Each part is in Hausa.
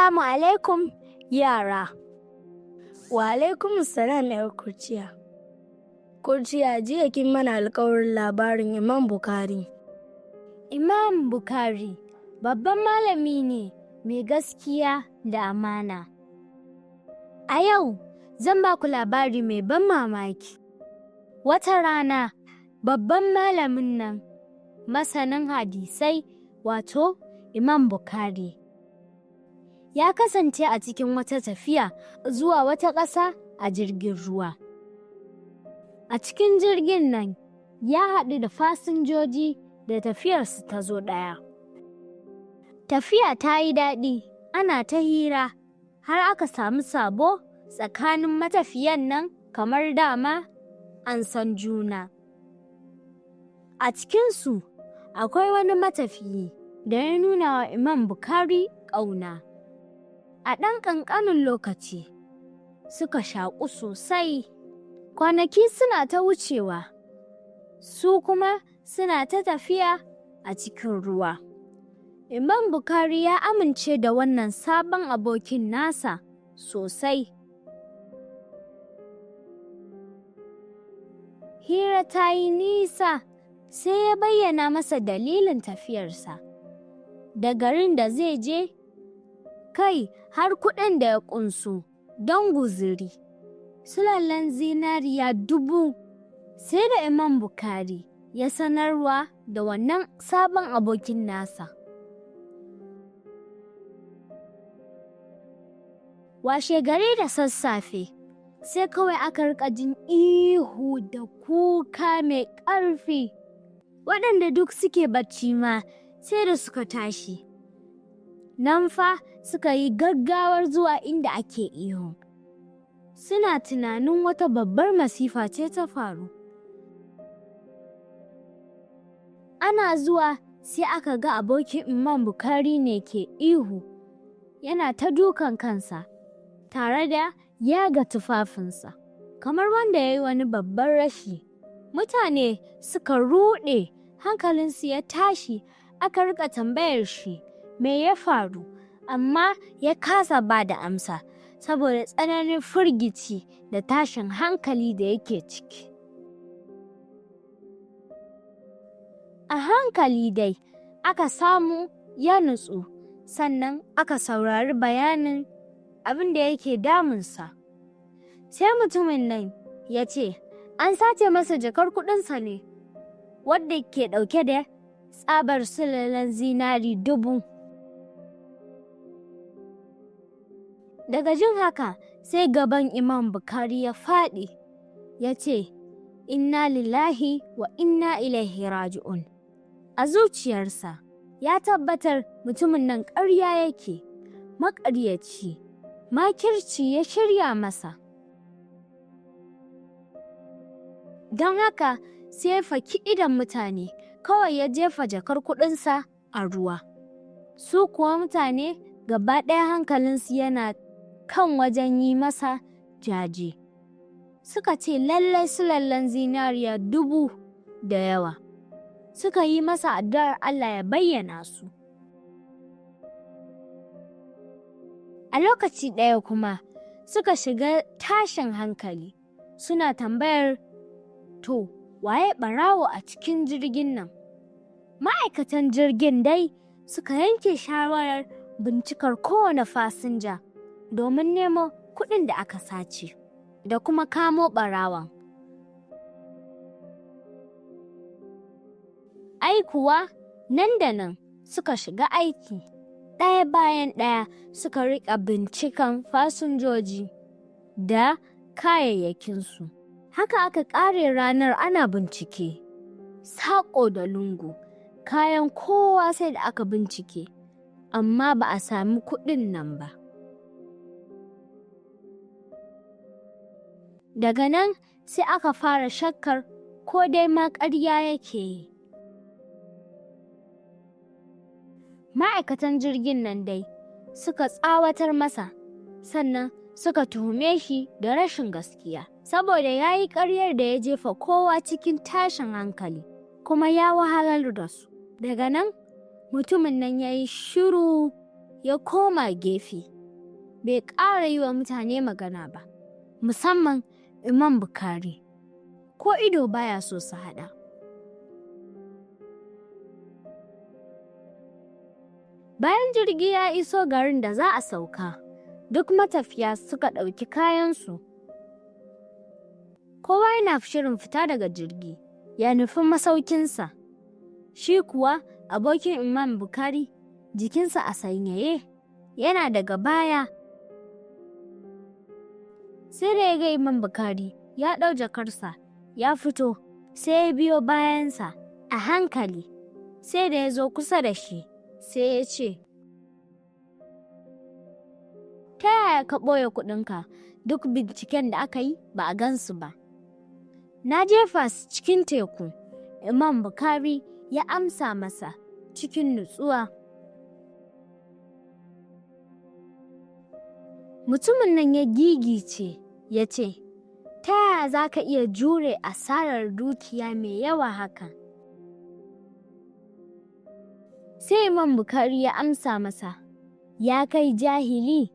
Assalamu alaikum, yara. Wa alaikum salam, 'yar kurciya. Kurciya, jiya kin mana alkawarin labarin Imam Bukhari. Imam Bukhari babban malami ne mai gaskiya da amana. A yau zan ba ku labari mai ban mamaki. Wata rana, babban malamin nan masanin hadisai, wato Imam Bukhari, ya kasance a cikin wata tafiya zuwa wata ƙasa a jirgin ruwa. A cikin jirgin nan ya haɗu da fasinjoji da tafiyarsu ta zo ɗaya. Tafiya ta yi daɗi, ana ta hira, har aka samu sabo tsakanin matafiyan nan kamar dama an san juna. A cikinsu akwai wani matafiyi da ya nuna wa Imam Bukhari ƙauna. A ɗan ƙanƙanin lokaci suka shaƙu sosai. Kwanaki suna ta wucewa, su kuma suna ta tafiya a cikin ruwa. Imam Bukhari ya amince da wannan sabon abokin nasa sosai. Hira ta yi nisa, sai ya bayyana masa dalilin tafiyarsa, da garin da zai je, kai har kuɗin da ya ƙunso don guziri. Sulallen zinariya 1000 sai da Imam Bukhari ya sanarwa da wannan sabon abokin nasa. Washe gari da sassafe, sai kawai aka rika jin ihu da kuka mai ƙarfi. Waɗanda duk suke bacci ma sai da suka tashi. Nan fa suka yi gaggawar zuwa inda ake ihu. Suna tunanin wata babbar masifa ce ta faru. Ana zuwa sai aka ga abokin Imam Bukhari ne ke ihu, yana ta dukan kansa, tare da yaga tufafinsa, kamar wanda ya yi wani babban rashi. Mutane suka ruɗe, hankalinsu ya tashi, aka rika tambayar shi me ya faru, amma ya kasa ba da amsa saboda tsananin firgici da tashin hankali da yake ciki. A hankali dai aka samu ya nutsu, sannan aka saurari bayanin abin da yake damunsa. Sai mutumin nan ya ce, an sace masa jakar kuɗinsa ne, wadda ke ɗauke da tsabar sulalan zinari 1000. Daga jin haka sai gaban Imam Bukhari ya faɗi, ya ce, "Inna lillahi wa inna ilaihi raji'un." A zuciyarsa ya tabbatar mutumin nan ƙarya yake, maƙaryaci, makirci ya shirya masa. Don haka sai ya faki idon mutane, kawai ya jefa jakar kuɗinsa a ruwa. Su kuwa mutane gaba ɗaya hankalinsu yana kan wajen yi masa jaje. Suka ce lallai sulallen zinariya 1000 da yawa. Suka yi masa addu'ar Allah ya bayyana su. A lokaci ɗaya kuma suka shiga tashin hankali, suna tambayar, to, waye ɓarawo a cikin jirgin nan? Ma'aikatan jirgin dai suka yanke shawarar bincikar kowane fasinja domin nemo kuɗin da aka sace da kuma kamo ɓarawon. Ai kuwa nan da nan suka shiga aiki, ɗaya bayan ɗaya suka riƙa bincikan fasinjoji da kayayyakinsu. Haka aka ƙare ranar ana bincike, saƙo da lungu, kayan kowa sai da aka bincike, amma ba a sami kuɗin nan ba. Daga nan sai aka fara shakkar ko dai ma ƙarya yake yi. Ma'aikatan jirgin nan dai suka tsawatar masa, sannan suka tuhume shi da rashin gaskiya, saboda ya yi ƙaryar da ya jefa kowa cikin tashin hankali, kuma ya wahalar da su. Daga nan, mutumin nan ya yi shiru ya koma gefe. Bai ƙara yi wa mutane magana ba, musamman Imam Bukari. Ko ido baya so su haɗa. Bayan jirgi ya iso garin da za a sauka, duk matafiya suka ɗauki kayansu. Kowa yana shirin fita daga jirgi, ya nufi masaukinsa. Shi kuwa abokin Imam Bukari, jikinsa a sanyaye, yana daga baya. Sai da ya ga Imam Bukari ya ɗau jakarsa, ya fito, sai ya biyo bayansa a hankali, sai da ya zo kusa da shi, sai ya ce, "Ta yaya ka ɓoye kuɗinka duk binciken da aka yi ba a gansu ba?" "Na jefa su cikin teku," Imam Bukari ya amsa masa cikin nutsuwa. Mutumin nan ya gigice ya ce, "Ta yaya za ka iya jure asarar dukiya mai yawa haka?" Sai Imam Bukari ya amsa masa, "Ya kai jahili,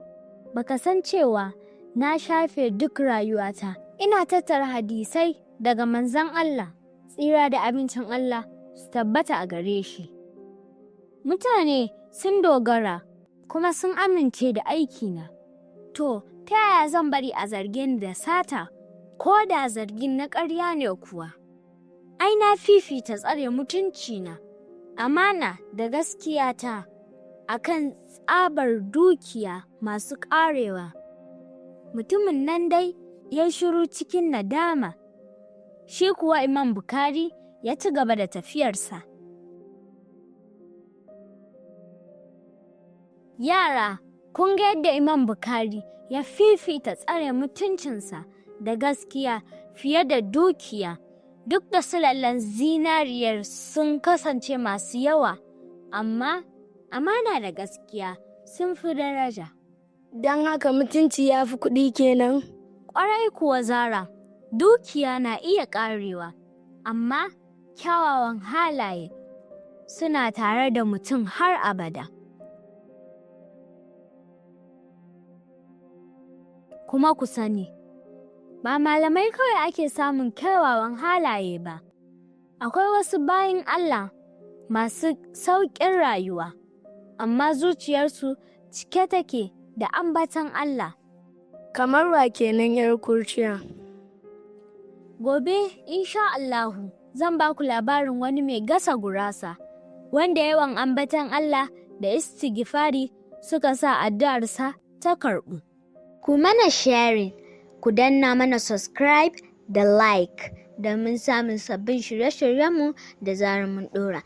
baka san cewa na shafe duk rayuwata ina tattara hadisai daga manzon Allah, tsira da abincin Allah su tabbata a gare shi. Mutane sun dogara kuma sun amince da aikina. To, ta yaya zan bari a zarge ni da sata, ko da zargin na ƙarya ne kuwa? Ai, na fifita tsare mutuncina, amana da gaskiyata a kan tsabar dukiya masu ƙarewa." Mutumin nan dai ya shiru cikin nadama. Shi kuwa Imam Bukari ya ci gaba da tafiyarsa. Yara, kun ga yadda Imam Bukari ya fifita tsare mutuncinsa da gaskiya fiye da dukiya, duk da sulallan zinariyar sun kasance masu yawa, amma amana da gaskiya sun fi daraja. Don haka mutunci ya fi kuɗi kenan. Ƙwarai kuwa Zara, dukiya na iya ƙarewa, amma kyawawan halaye suna tare da mutum har abada. Kuma ku sani, ba malamai kawai ake samun kyawawan halaye ba, akwai wasu bayin Allah masu sauƙin rayuwa, amma zuciyarsu cike take da ambaton Allah. Kamar wa kenan 'yar kurciya? Gobe, insha Allahu, zan ba ku labarin wani mai gasa gurasa, wanda yawan ambaton Allah da istighfari suka sa addu'arsa ta karɓu. Ku mana sharing, ku danna mana subscribe da like domin samun sabbin shirye-shiryenmu da zarar mun ɗora.